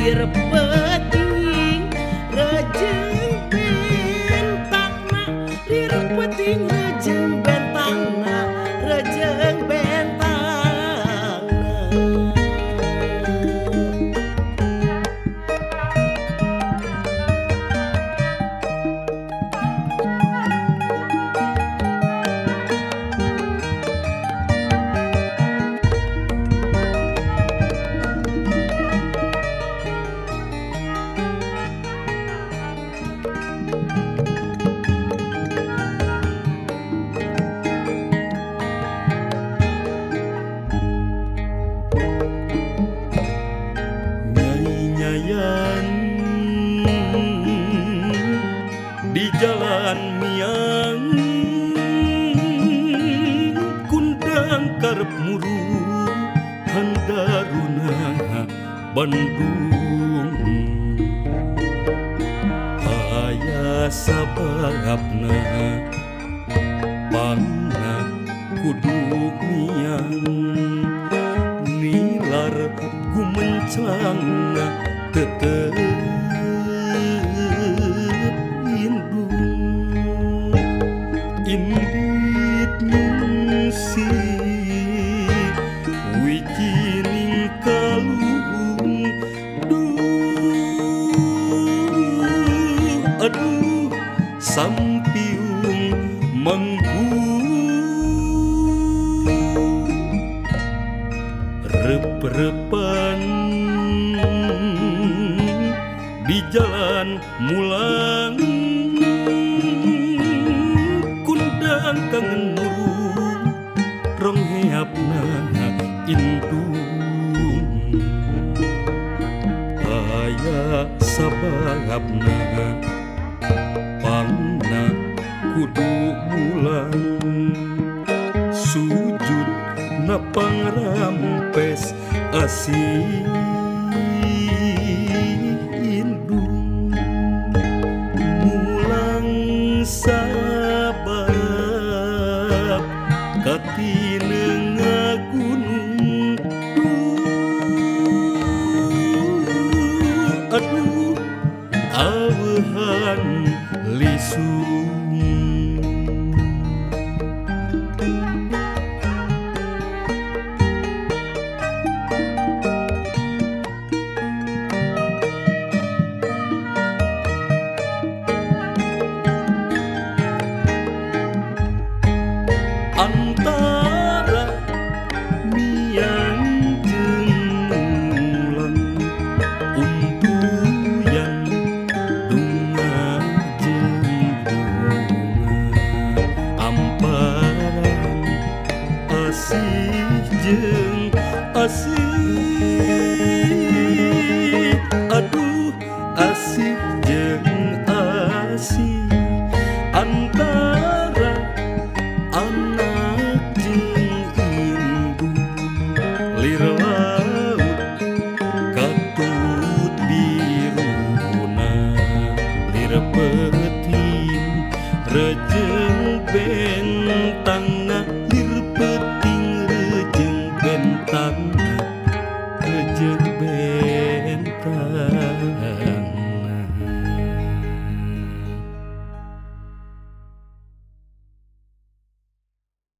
Lir peuting rejeng bentangna, lir peuting rejeng bentangna, rejeng bentangna. Nyayan di jalan miang kundang karep muru handaruna Bandung aya sababna pangna kudu miang nilar gumenclangna tetep indung indit ngungsi wijining kaluhung duh aduh sampiung manggung rep-repan di jalan mulang kundang kangen muru rong heapna indung aya sababna pangna kudu mulang sujud na pangrampes asih indung mulang sabab katinenga gunung duh aduh aweuhan lisung. Antara miang jeung mulang untuyan dunga jeung bunga amparan asih jeung asih aduh asih jeung asih antara anak jeung indung lir laut katut biruna lir peuting rejeng bentangna.